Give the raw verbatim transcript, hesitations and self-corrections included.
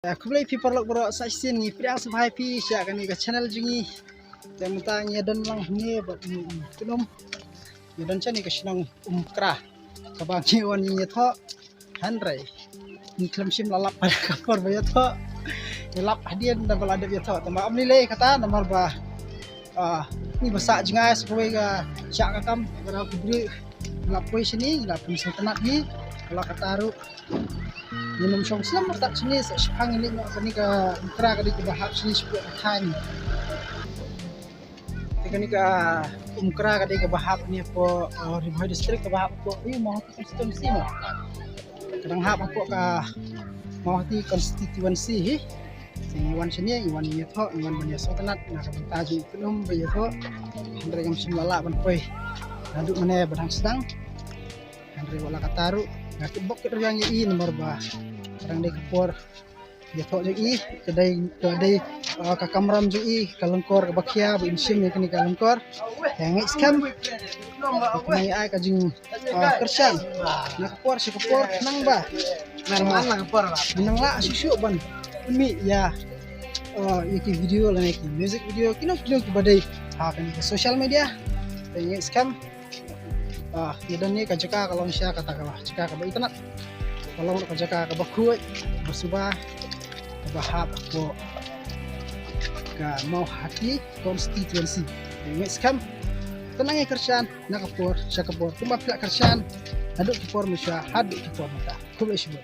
Khublei phi paralok baroh, sa shisien ngi pdiang sngewbha ïa phi sha kane ka channel jong ngi. Te mynta ngi don lang hangne bad ngi, ngi, ngi don shane ka shnong Umkra kaba ngi wan ïathoh. Hynrei ngi khlem shym la lap pada ka por ba ïathoh. Ngi lap hadien da ba la dep ïathoh. Tangba ym lei lei kata namar ba, ah, ngi ba sah jngai sa kawei ka shah ka kam, ka dei ka briew. Ngi la poi shane, ngi la pynsngewtynnat hi. Ka la kata ruh ngi nym shong slem artat shane, sa shiphang ngi leit noh kane ka Umkra ka dei kaba hap shane shapoh ka thaiñ. Te kane ka Umkra ka dei kaba hap hangne hapoh, uh, Ri Bhoi District, kaba hap hapoh, eh, Mawhati constituency mo. Ka dang hap hapoh ka Mawhati constituency hi. Te ngi wan shane, ngi wan ïathoh, ngi wan ban ïasngewtynnat na ka bynta jong i Kynum ba ïathoh. Hynrei ngam shym la lah ban poi naduh mynne ba dang sdang. Hynrei wat la kata ruh nga kit bok kit rwiang ïa i namar ba ka dang dei ka por ïathoh jong i, ka dei, ka dei, ah, ka kamram jong i, ka lyngkor kaba khia ba im shim ïa kane ka lyngkor. Te ngeit skhem ba kane ai ka jing, ah, kyrshan na ka por sha ka por, khnang ba nang lah, nang lah shuh shuh ban mih ïa, ah, ïa ki video lane ki music video, kino kino kiba dei ha kane ka social media. Te ngeit skhem, ah, ngi don ne ka jaka ka long sha kata ka jaka kaba itynnat, ka long ka jaka kaba khuid, kaba suba, kaba hap hapoh ka Mawhati constituency. Te ngeit skhem te nang ïa kyrshan na ka por sha ka por, kumba phi la kyrshan naduh ki por mynshuwa haduh ki por mynta. Khublei shibun.